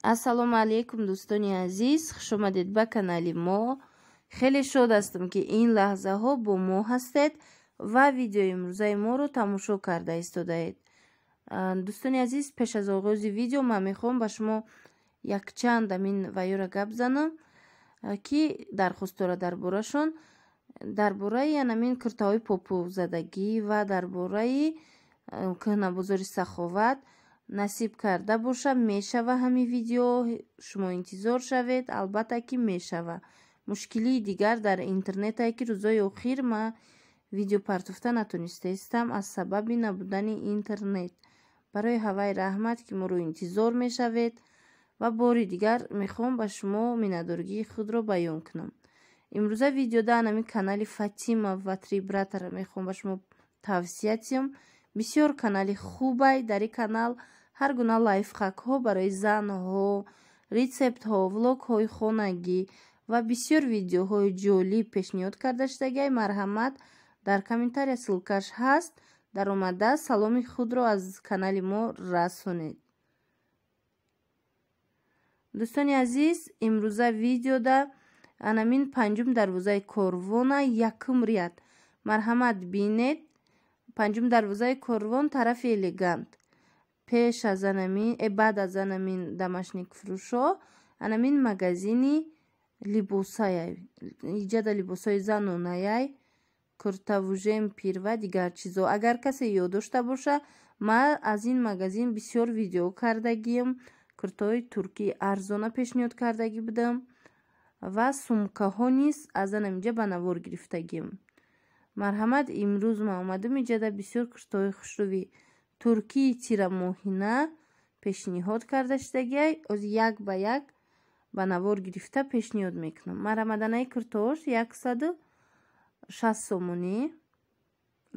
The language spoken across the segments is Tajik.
Ассалому алайкум дӯстони азиз, хуш омадед ба канали мо. Хеле шод ҳастам, ки ин лаҳзаҳо бо мо ҳастед ва видеои имрӯзаи моро тамошо карда истодаед. Дӯстони азиз, пеш аз оғози видео ман мехоҳам ба шумо якчанд амин ваёра гап занам, ки дархост дора дар борашон, дар бораи анамин куртаҳои попузадагӣ ва дар бораи кӯҳнабозори Саховат. Насиб карда боша, мешава ҳамин видео, шумо интизор шавед, албатта ки мешава. Мушкилии дигар дар интернетае, ки рӯзои охир ман видео партофта натонистаистам аз сабаби набудани интернет. Барои ҳаваи раҳмат, ки моро интизор мешавед ва бори дигар мехоҳам ба шумо миннатдоригии худро баён кунам. Имрӯза видеода анами канали Фатима ва Три братара мехоҳам ба шумо тавсия диҳам. Бисёр канали хубай. Дар ин канал ҳар гуна лайфхакҳо барои занҳо, рецептҳо, влогҳои хонагӣ ва бисёр видеоҳои ҷолиб пешниҳод карда шудагиай. Марҳамат, дар комментария ссылкаш ҳаст, даромада саломи худро аз канали мо расонед. Дӯстони азиз, имрӯза видеода анамин панҷум дарвозаи корвона, якум ряд. Марҳамат, бинед, панҷум дарвозаи корвон тарафи Элегант. Пеш аз анамин, баъд аз анамин домашник фурӯшо, анамин магазини либосая. Иҷада либосҳои занонаяй, куртаву жемпир ва дигар чизо. Агар касе ёд дошта боша, ман аз ин магазин бисёр видео кардагиям, куртаҳои туркӣ арзона пешниҳод кардагӣ будам ва сумкаҳо низ аз анаминҷа ба навор гирифтагиям. Марҳамат, имрӯз ман омадам, иҷада бисёр куртаҳои хушрӯви туркии тирамоҳина пешниҳод карда шудагиай. Оз як ба як ба навор гирифта пешниҳод мекунам. Марҳамат, анаи куртаҳош 160 сомонӣ,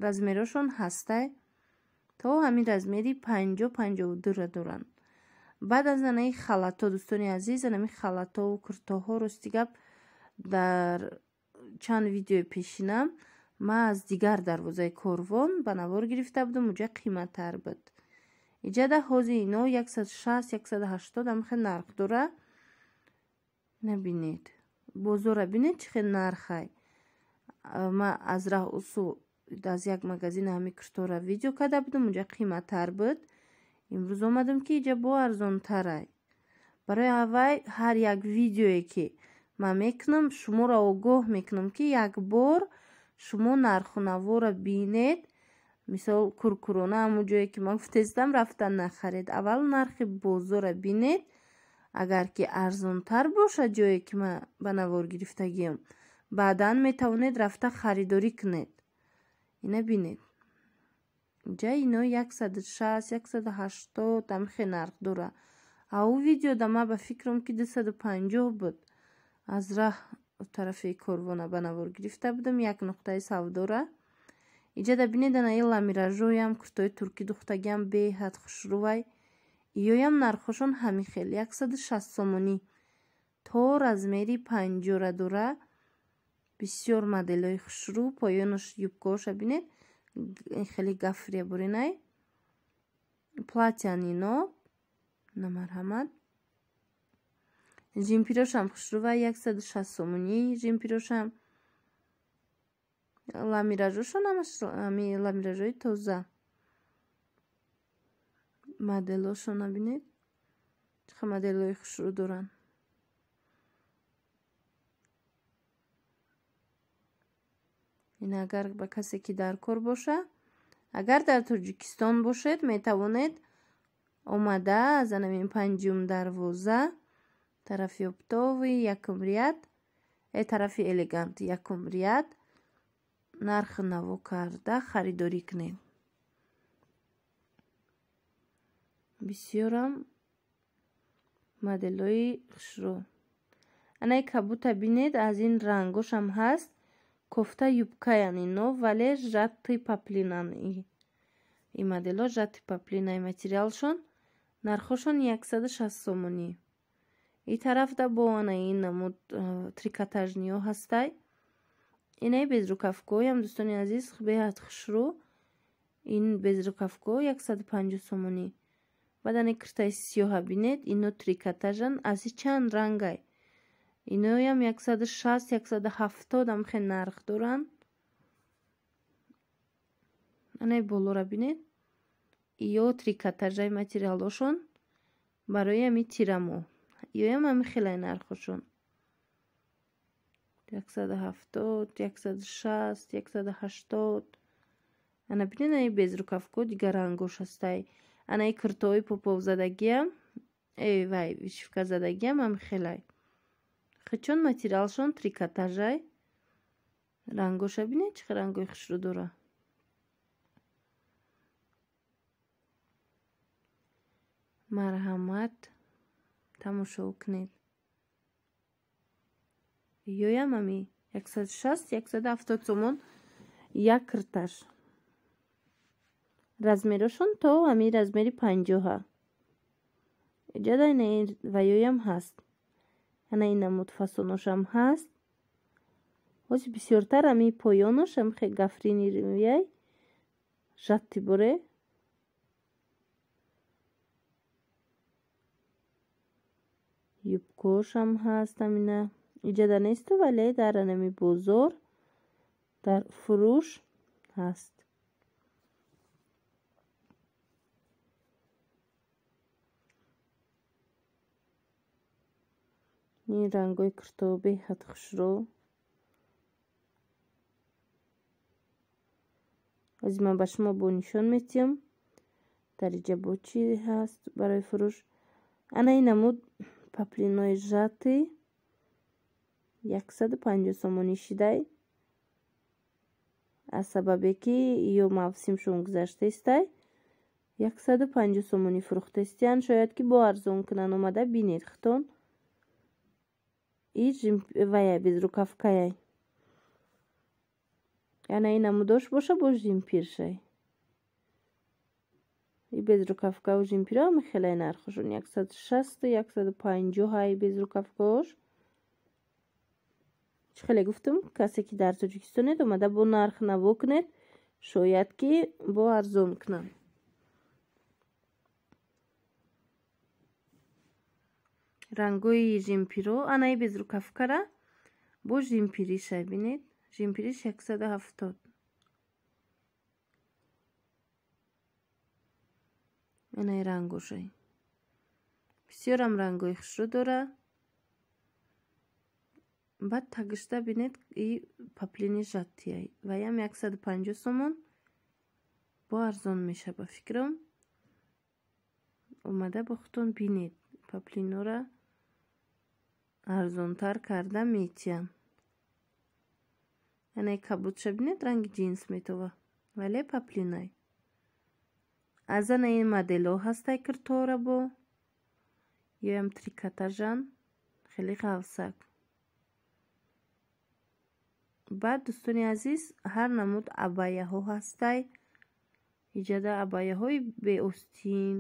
размерошон ҳастай, то ҳамин размери 50-52-ра доранд. Баъд аз анаи халатҳо, дӯстони азиз, анами халатҳову куртаҳо, рости гап, дар чанд видеои пешинам ман аз дигар дарвозаи корвон ба навор гирифта будам, уҷа қиматтар буд. Иҷада ҳозир ино 160, 180 ҳамихел нарх дора. Набинед, бозора бинед, чӣ хел нархай. Ман аз раҳ усу аз як магазин ҳами куртаҳоро видео карда будам, уҷа қиматтар буд. Имрӯз омадам, ки иҷа бо арзонтарай. Барои ҳавай ҳар як видеое ки ман мекунам, шуморо огоҳ мекунам, ки як бор шумо нарху наворо бинед. Мисол, куркурона ҳамун ҷое ки ман гуфтаистам рафта нахаред. Аввал нархи бозорро бинед. Агар ки арзонтар бошад ҷое ки ман ба навор гирифтагиям, баъдан метавонед рафта харидорӣ кунед. Ина бинед, инҷа ино 160, 180 ҳамихел нарх дора. А ӯ видеода ман ба фикрам, ки 250 буд. Аз раҳ тарафи корвона ба навор гирифта будам як нуқтаи савдора. Иҷада бинед, анаи ламиражоям куртои туркӣ духтагиам беҳад хушрӯвай. Иёям нархошон ҳамин хел 160 сомонӣ то размери 50-ра дора. Бисёр моделҳои хушрӯ, поёнаш юбкаоша бинед, хеле гафрия буринай. Платьян ино, на марҳамат. Жемпирошам хушрӯвай, 160 сомонӣ жемпирошам. Ламиражошон ҳамаш ҳами ламиражои тоза. Моделҳошона бинед, чӣ қадр моделҳои хушрӯ доранд. Ин агар ба касе ки дар кор боша, агар дар Тоҷикистон бошед, метавонед омада аз анамин панҷум дарвоза тарафи Оптовый якум ряд, тарафи Элегант якум ряд нарху наво карда харидорӣ кунед. Бисёрам моделҳои хушрӯ. Анаи кабута бинед, аз ин рангошам ҳаст. Кофта юбкаян ино, вале жатти поплинан. И моделҳо жатти поплинай материалшон, нархошон 160 сомонӣ. И тарафда бо анаи ин намуд трикотажниҳо ҳастай. Инаи безрукавкоям, дӯстони азиз, беҳад хушрӯ. Ин безрукавко 150 сомонӣ. Баъд ани киртаи сиёҳа бинед, ино трикотажан, аз чанд рангай. Иноям 160, 170 ам хел нарх доранд. Анаи болора бинед. Ё трикотажай материалошон барои ами тирамо. Ёям ами хелай нархошон. 170, 160, 180. Ана бинед, ани безрукавко дигар рангош ҳастай. Анаи киртои поповзадагиам, вай вишивказадагиам ами хелай. Хичон материалшон трикотажай. Рангоша бинед, чӣ хел рангои хушрӯ дора. Марҳамат, тамошо кунед. Ёям ами 160, 170 сомон як кирташ. Размерошон то ами размери 50. Иҷада ина ва ёям ҳаст. Ана ин намуд фасоношам ҳаст. Ҳозир бисёртар ами поёнош ам хе гафрини яй жатти боре. Юбкошам ҳаст амина. Иҷада несту, вале дар анами бозор дар фурӯш ҳаст. Ин рангои кирто беҳад хушрӯ. Ҳозир ман ба шумо бо нишон метиҳам. Дар иҷа бо чӣ ҳаст барои фурӯш. Ана ин намуд паплинои жати 150 сомонӣ шидай. Аз сабабе ки ё мавсимшон гузаштаистай, 150 сомонӣ фурӯхтаистиянд. Шояд ки бо арзон кунанд, омада бинед хитон. И вая безрукавкаяй. Ана ин намудош боша бо жимпиршай. И безрукавкау жимпиро ами хелай нархошон 160, 150 ҳай безрукавкаош. Чӣ хеле гуфтам, касе ки дар Тоҷикистонед, омада бо нарх наво кунед, шояд ки бо арзон кунанд. Рангои жимпиро, анаи безрукавкара бо жимпиришай бинед. Жимпириш 170. Анаи рангошай. Бисёрам рангои хушрӯ дора. Баъд тагишта бинед, и паплини жаттияй. Ваям 150 сомон бо арзон меша ба фикрам. Омада бо худтон бинед. Паплинора арзонтар карда метиҳанд. Анаи кабудша бинед, ранги ҷинс метова, вале паплинай. Аз анаи моделҳо ҳастай киртора бо. Ёям трикотажан, хеле ғафсак. Баъд дӯстони азиз, ҳар намуд абаяҳо ҳастай. Иҷада абаяҳои беостин,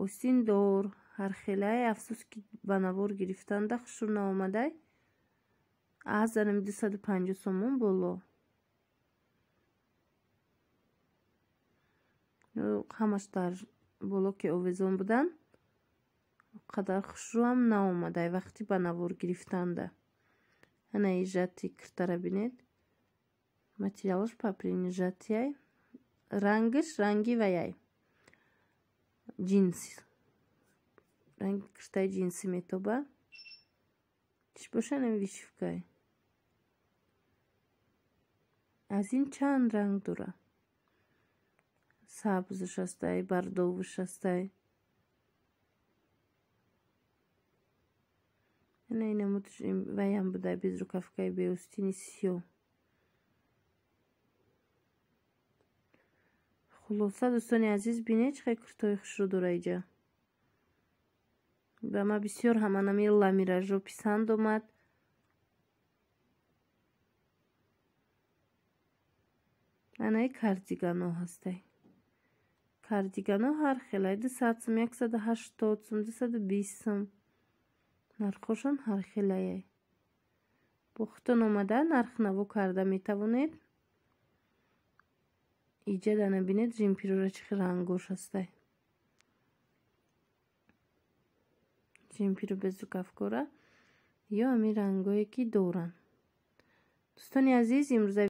остиндор, ҳар хелай. Афсӯс ки ба навор гирифтанда хушрӯ наомадай. Аз анами 250 сомон боло. Ҳамаш дар боло ки овезон буданд, қадар хушрӯам наомадай вақти ба навор гирифтанда. Анаи жати киртара бинед. Материалаш паплини жатияй. Рангаш ранги ваяй. Ҷинс. Ранги киртаи ҷинсӣ метоба. Чӣ боша нами вишивкай. Аз ин чанд ранг дора. Сабзш ҳастай, бардовш ҳастай. Ана ин намуд ваям будай безрукавкаи беостини сиёҳ. Хулоса дӯстони азиз, бинед чӣ хел куртои хушрӯ дора иҷа. Ба ман бисёр ҳам анами ламиражо писанд омад. Анаи кардигано ҳастай. Кардигано ҳар хелай 200 сум, 180 сум, 220 сум. Нархошон ҳар хелаяй. Бо худтон омада нархнаво карда метавонед. Иҷа дана бинед жимпирора чӣ хел рангош ҳастай. Джемперу безрукавкора ё ҳамин рангое, ки доранд. Дӯстони азиз, имрӯза